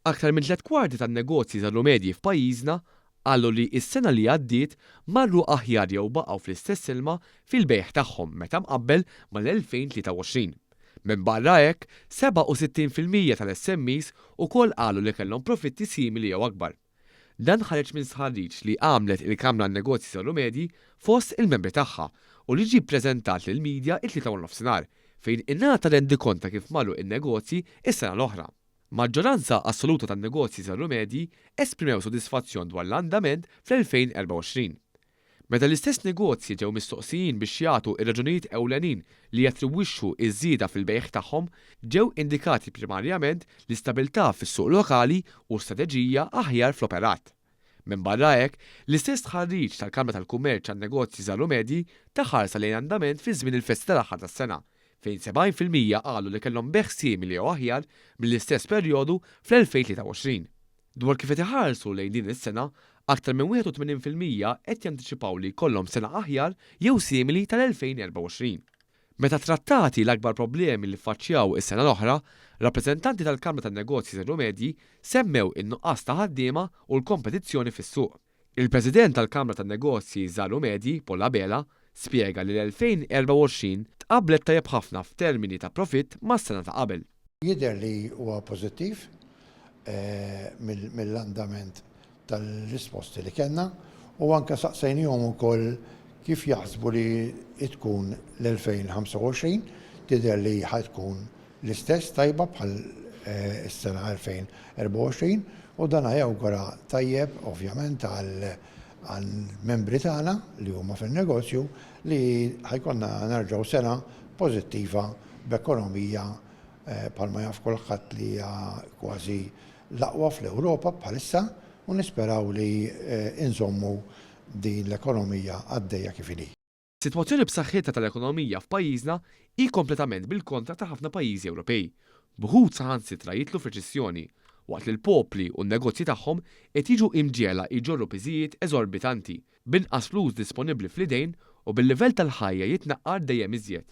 Aktar minn 3/4 tan-negozji żgħar u medji f'pajjiżna qalu li s-sena li għaddiet marru aħjar jew baqgħu fl-istess ilma fil-bejgħ tagħhom meta mqabbel mal-2023. Minbarra hekk, 67% tal-SMEs ukoll qalu li kellhom profitti simili jew akbar. Dan ħareġ minn stħarriġ li għamlet il-Kamra għan-Negozji Żgħar u Medji fost il-membri tagħha u li ġie ppreżentat lill-media it-Tlieta waranofsinhar, fejn ingħata rendikont ta' kif marru n-negozji s-sena l-oħra. Maġġoranza assoluta tan-negozji żgħar u medji esprimew sodisfazzjon dwar l-andament fl-2024. Meta l-istess negozji ġew mistoqsijin biex jagħtu r-raġunijiet ewlenin li jattribwixxu ż-żieda fil-bejgħ tagħhom, ġew indikati primarjament l-istabilità fis-suq lokali u strateġija aħjar fl-operat. Minbarra hekk, l-istess stħarriġ tal-Kamra tal-Kummerċ għan-Negozji Żgħar u Medji ta ħarsa lejn andament fi żmien il-festi tal-aħħar tas-sena, fejn 70% qalu li kellhom bejgħ simili jew aħjar mill-istess perjodu fl-2023. Dwar kif qed iħarsu lejn din is-sena, aktar minn 81% qed jantiċipaw li jkollhom sena aħjar jew simili tal-2024. Meta ttrattati l-akbar problemi li ffaċċjaw is-sena l-oħra, rappreżentanti tal-Kamra tan-Negozji Żgħar u Medji semmew in-nuqqas ta' ħaddiema u l-kompetizzjoni fis-suq. Il-President tal-Kamra tan-Negozji Żgħar u Medji, Paul Abela, spjega li l-2024 tqabblet tajjeb ħafna f'termini ta' profitt mas-sena ta' qabel. Jidher li huwa pożittiv mill-andament tal-risposti li kellna u anke saqsejnihom ukoll kif jaħsbu li tkun l-2025, tidher li ħa tkun l-istess tajba bħal is-sena 2024 u dan jawgura tajjeb ovvjament għall-membri tagħna li huma fin-negozju li ħa jkollna nerġgħu sena pożittiva b'ekonomija bħalma jaf kulħadd li hija kważi l-aqwa fl-Ewropa bħalissa u nisperaw li nżommu din l-ekonomija għaddejja kif inhi. Sitwazzjoni b'saħħitha tal-ekonomija f'pajjiżna hi kompletament bil-kontra ta' ħafna pajjiżi Ewropej, b'uħud saħansitra jidħlu f'reċessjoni, waqt li l-popli u n-negozji tagħhom qed jiġu imġiegħla jġorru piżijiet eżorbitanti, b'inqas flus disponibbli fl-idejn u bil-livell tal-ħajja jitnaqqar dejjem iżjed.